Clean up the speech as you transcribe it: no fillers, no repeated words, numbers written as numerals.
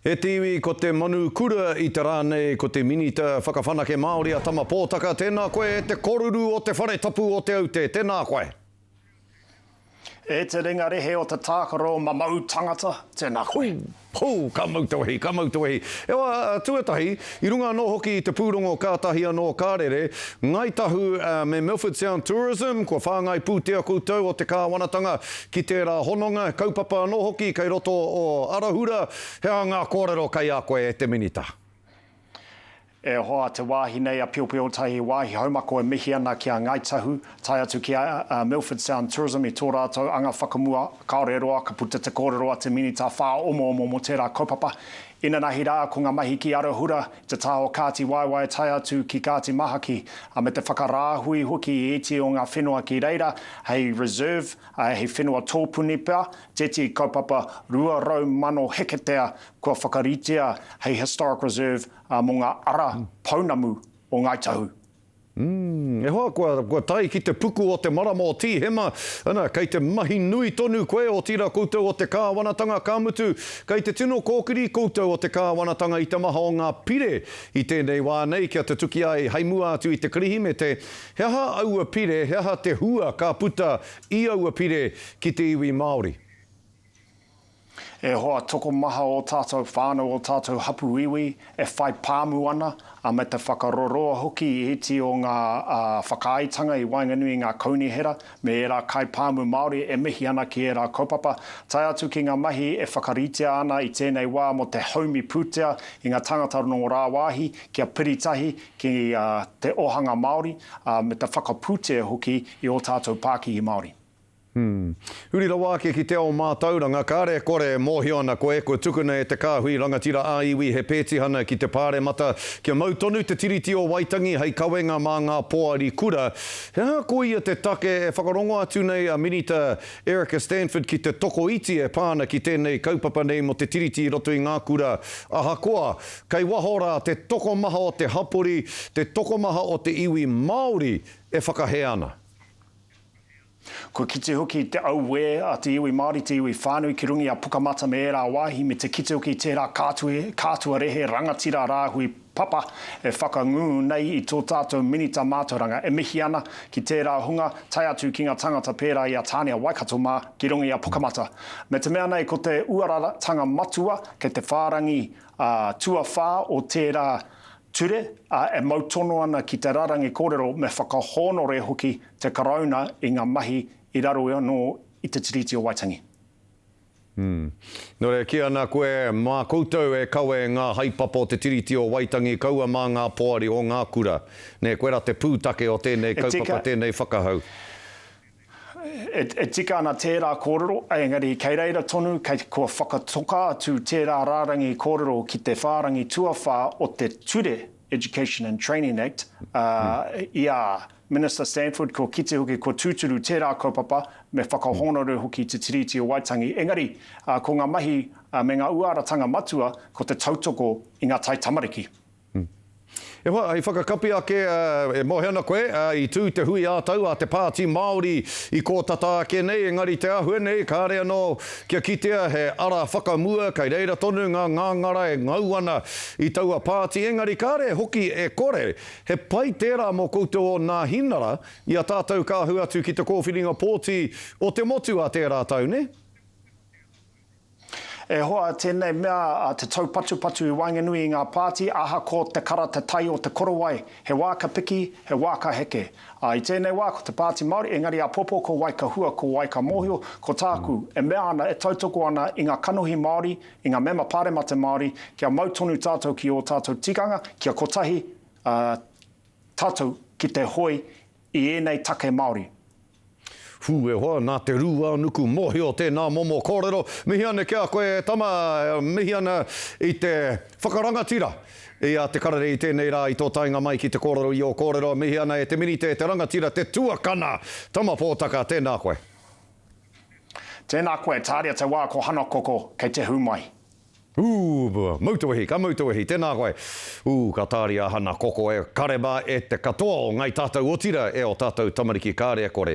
E te iwi, ko te manu kura i te rā nei, ko te Minita Whakawhanake Māori a Tama Pōtaka, tēnā koe e te koruru o te whare tapu o Te Aute, tēnā koe. E te ringa rehe o te tākaro mamau tangata, tēnā koe. Hū, hū, ka mau te wehi, ka mau te wehi. Ewa, tuatahi, i runga anō hoki i te pūrongo kātahi anō ka rere, Ngāi Tahu me Milford Sound Tourism, kua whāngai pūtea koutou o te kāwanatanga ki tērā hononga, kaupapa anō hoki kei roto o Arahura, he aha ngā kōrero kei a koe e te Minita? E hoa, te wāhi nei a Piopiotahi, wāhi haumako e mihi ana ki a Ngāi Tahu, tae atu ki a Milford Sound Tourism i tō rātou anga whakamua, kāore roa ka puta te kōrero a te Minita whāomoomo mō tērā kaupapa. Inanahi rā, ko ngā mahi ki Arahura, te taha o Kāti Waewae tae atu ki Kāti Mahaki, ā, me te whakarāhui hoki i ētehi o ngā whenua ki reira hei reserve, ā, hei whenua tōpuni pea, tētehi kaupapa 200,000 heketea kua whakaritea hei historic reserve, ā, mō ngā ara pounamu o Ngāi Tahu. Umm, e hoa, kua, kua tae ki te puku o te marama o Tīhema, ana, kei te mahi nui tonu koe, otirā koutou o te kāwanatanga, ka mutu, kei te tino kōkiri koutou o te kāwanatanga i te maha o ngā pire i tēnei wā nei kia tutuki ai hei mua atu i te Kirihimete. He aha aua pire, he aha te hua ka puta i aua pire ki te iwi Māori? E hoa, tokomaha ō tātou whānau, ō tātou hapū iwi e whai pāmu ana, ā, me te whakaroroa hoki i iti o ngā whakaaetanga i waenganui i ngā kaunihera me ērā kaipāmu Māori e mihi ana ki ērā kaupapa, tae atu ki ngā mahi e whakaritea ana i tēnei wā mō te haumi pūtea i ngā tāngata nō rāwāhi kia piri tahi ki te ōhanga Māori, ā, me te whakapūtea hoki i ō tātou pākihi Māori. Hmm. Huri rawa ake ki te ao mātauranga, kāre e kore e mōhio ana koe, kua tukuna e te kāhui rangatira ā-iwi he pētihana ki te Pāremata kia mau tonu te Tiriti o Waitangi hei kawenga mā ngā poari kura. He aha koia te take e whakarongo atu nei a Minita Erica Stanford ki te tokoiti e pā ana ki tēnei kaupapa nei mō te Tiriti i roto i ngā kura ahakoa kei waho rā te tokomaha o te hapori, te tokomaha o te iwi Māori e whakahē ana? Kua kite hoki te auē a te iwi Māori, te iwi whānui ki runga i a Pukamata me ērā wāhi, me te kite hoki i tērā kātue, kātua rehe rangatira rāhui papa e whakangungu nei i tō tātou Minita Mātauranga. E mihi ana ki tērā hunga, tae atu ki ngā tangata pērā i a Tānia Waikato mā ki runga i a Pukamata. Me te mea nei ko te uaratanga matua kei te whārangi tuawhā o tērā ture, ā, e mau tono ana ki te rarangi kōrero me whakahōnore hoki te Karauna i ngā mahi i raro anō i te Tiriti o Waitangi. Nō reira, kī ana koe, mā koutou e kawe ngā haepapa o te Tiriti o Waitangi, kaua mā ngā poari o ngā kura. Nē, koirā te pūtake o tēnei kaupapa, tēnei whakahau. E tika ana tērā kōrero, engari kei reira tonu, kei, kua whakatoka atu tērā rārangi kōrero ki te whārangi tuawhā o te Ture, Education and Training Act, ā, i a Minister Stanford, kua kite hoki, kua tūturu tērā kaupapa, me whakahōnore hoki i te Tiriti o Waitangi. Engari, ko ngā mahi me ngā uaratanga matua, ko te tautoko i ngā taitamariki. E hoa, hei whakakapi ake, e mōhio ana koe, i tū te hui ā-tau a te Pāti Māori i kō tata ake nei, engari te āhua nei, kāre anō kia kitea he ara whakamua, kei reira tonu ngā ngāngara e ngau ana i taua pāti, engari kāre hoki e kore, he pai tērā mō koutou o Nāhinara, i a tātou ka ahu atu ki te kōwhiringa pōti o te motu a tērā tau, nē? E hoa, tēnei mea te taupatupatu i waenganui i ngā pāti, ahakoa te kara te tai o te korowai, he wā ka piki, he wā ka heke. Ā, i tēnei wā ko te Pāti Māori, engari āpōpō ko wai ka hua, ko wai ka mōhio, ko tāku, e mea ana, e tautoko ana i ngā kanohi Māori, i ngā mema pāremata Māori, kia mau tonu tātou ki ō tātou tikanga, kia kotahi, ā, tātou ki te hoe i ēnei take Māori. Whū e hoa, nā te rūānuku mōhio tēnā momo kōrero. Mihi ana ki a koe e tama, mihi ana i te whakarangatira i a Te Karere i tēnei rā i tō taenga mai ki te kōrero i ō kōrero. Mihi ana e te Minita, e te rangatira, te tuakana, Tama Pōtaka, tēnā koe. Tēnā koe, tāria te wā ko Hana Koko kei te hū mai. Ū, mau te wehi, ka mau te wehi, tēnā koe. Ū, ka tāria a Hana Koko e Karema, e te katoa o ngai tātou otira e o tātou tamariki kāre e kore.